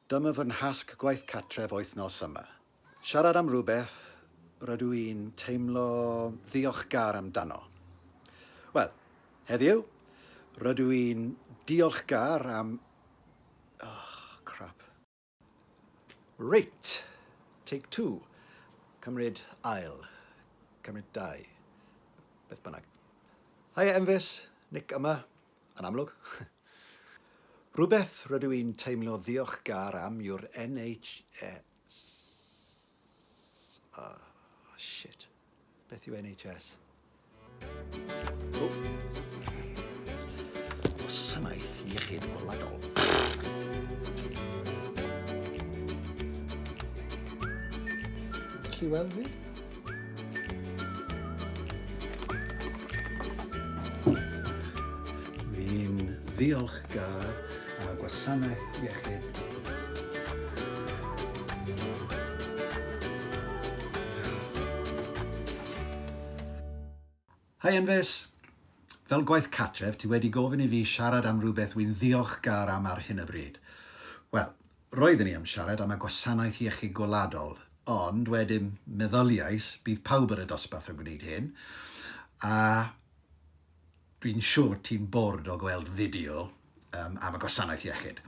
Dyma fy nhasg gwaith cartref wythnos yma. Siarad am rhywbeth rydw i'n teimlo ddiolchgar amdano. Wel, heddiw, rydw i'n diolchgar am... Oh, crap. Reit, take two. Cymryd ail. Cymryd dau. Beth bynnag. Haia Enfys, Nick yma. Yn amlwg. Rhywbeth rydw i'n teimlo ddiolchgar am yw'r NHS... Oh, shit. Beth yw NHS? Oh. Gwasanaeth Iechyd Gwladol. Gallu weld fi? Dwi'n ddiolchgar am y gwasanaeth iechyd. Hi Enfys! Fel gwaith cartref, ti wedi gofyn i fi siarad am rhywbeth wy'n ddiolchgar am ar hyn o bryd. Wel, Roeddwn i am siarad am y Gwasanaeth Iechyd Gwladol, ond wedyn meddyliais, bydd pawb yn y dosbarth yn gwneud hyn, a dwi'n siwr ti'n bored o gweld fideo um, am y Gwasanaeth Iechyd.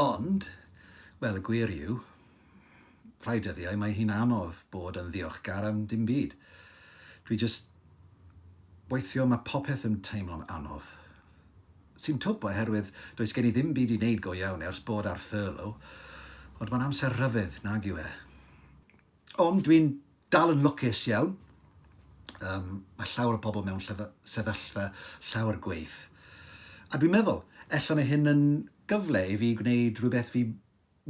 Ond, wel, y gwir yw, rhai dyddiau mae hi'n anodd bod yn ddiolchgar am dim byd. Dwi jyst... Weithio mae popeth yn teimlo'n anodd. Sy'n twp oherwydd does gen i ddim byd i wneud go iawn ers bod ar furlough, ond mae'n amser rhyfedd, nag yw e? Ond dwi'n dal yn lwcus iawn. Um, mae llawer o bobl mewn sefyllfa llawer gweith. A dwi'n meddwl, ella mae hyn yn gyfle i fi gwneud rhywbeth fi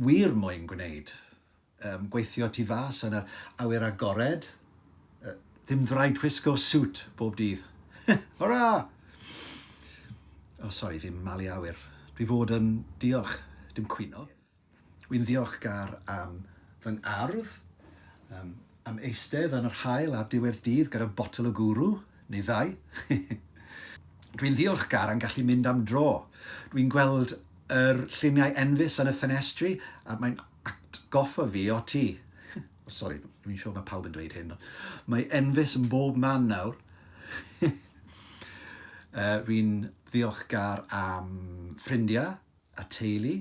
wir moyn gwneud. Um, gweithio tu fas yn yr awyr agored. Uh, ddim rhaid wisgo siwt bob dydd. Hwra! Oh, sorry, fi'n malu awyr. Dwi fod yn diolch, dim cwyno. Wy'n ddiolchgar am fy ngardd, um, am eistedd yn yr haul ar diwedd dydd gyda botel o gwrw, neu ddau. Dwi'n ddiolchgar am gallu mynd am dro. Dwi'n gweld yr lluniau enfys yn y ffenestri a mae'n atgoffa fi o ti. Oh, sorry, dwi'n siŵr mae pawb yn dweud hyn. Mae enfys yn bob man nawr. uh, dwi'n ddiolchgar am ffrindiau a teulu.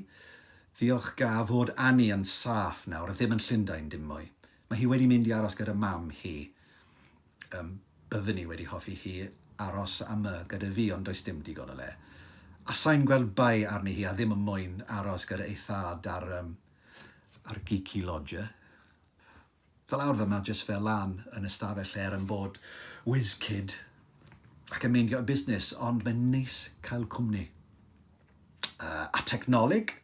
Ddiolchgar fod Annie yn saff nawr a ddim yn Llundain dim mwy. Mae hi wedi mynd i aros gyda mam hi. Um, byddwn i wedi hoffi hi aros am y gyda fi, ond does dim digon o le. A sa'n gweld bai arni hi a ddim yn moyn aros gyda ei thad ar, um, ar geeky lodger. Fel arfer mae jyst fel lan yn ystafell er yn bod whiz kid ac yn meindio y busnes, ond mae'n neis cael cwmni. Uh, a technoleg,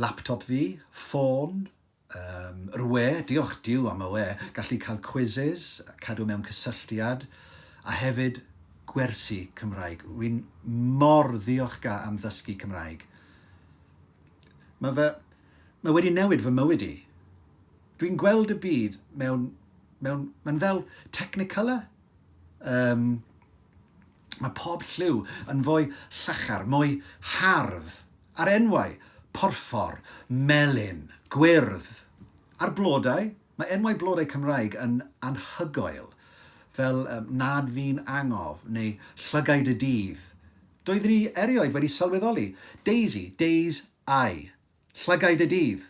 laptop fi, ffôn, Um, yr we, diolch Duw am y we, gallu cael quizzes, cadw mewn cysylltiad, a hefyd gwersi Cymraeg. Wy'n mor ddiolchgar am ddysgu Cymraeg. Mae fe, mae wedi newid fy mywyd i. Dwi'n gweld y byd mewn, mewn, mae'n fel Technicolor. Um, mae pob lliw yn fwy llachar, mwy hardd. A'r enwau, porffor, melyn, gwyrdd. A'r blodau, mae enwau blodau Cymraeg yn anhygoel, fel um, Nad fi'n angof neu Llygaid y dydd. Doeddwn i erioed wedi sylweddoli. Daisy, Days Eye. Llygaid y dydd.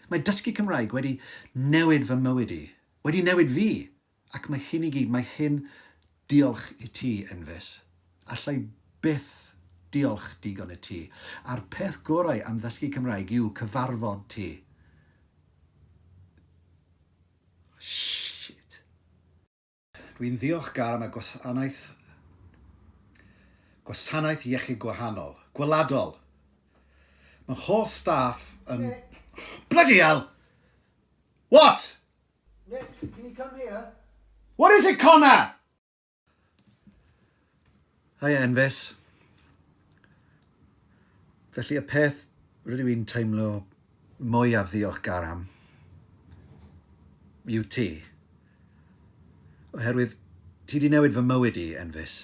Mae dysgu Cymraeg wedi newid fy mywyd i. Wedi newid fi. Ac mae hyn i gyd, mae hyn diolch i ti, Enfys. Alla i byth diolch digon i ti. A'r peth gorau am ddysgu Cymraeg yw cyfarfod ti. Shit. Dwi'n ddiolchgar am y gwasanaeth gwasanaeth iechyd gwahanol, gweladol. Mae holl staff yn... Bloody hell! What? Nick, can you come here? What is it, Connor? Hi, Enfys. Felly y peth rydw i'n teimlo mwyaf ddiolchgar am yw ti. Oherwydd ti di newid fy mywyd i, Enfys.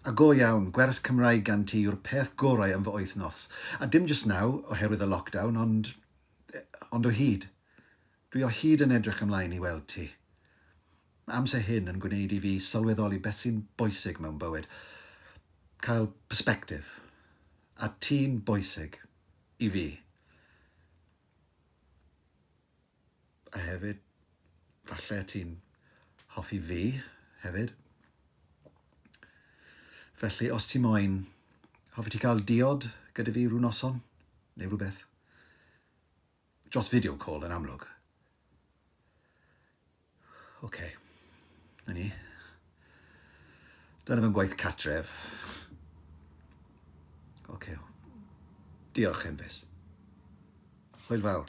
A go iawn, gwers Cymraeg gan ti yw'r peth gorau yn fy wythnos. A dim jyst naw, oherwydd y lockdown, ond... ond o hyd. Dwi o hyd yn edrych ymlaen i weld ti. Mae amser hyn yn gwneud i fi sylweddoli beth sy'n bwysig mewn bywyd. Cael perspective. A ti'n bwysig. I fi. A hefyd, falle ti'n hoffi fi hefyd. Felly, os ti moyn, hoffi ti cael diod gyda fi rhyw noson? Neu rhywbeth? Dros video call yn amlwg. Oce. Okay. Na ni. Dyna fy ngwaith catref. Oce. Okay. Diolch, Enfys. Hwyl fawr.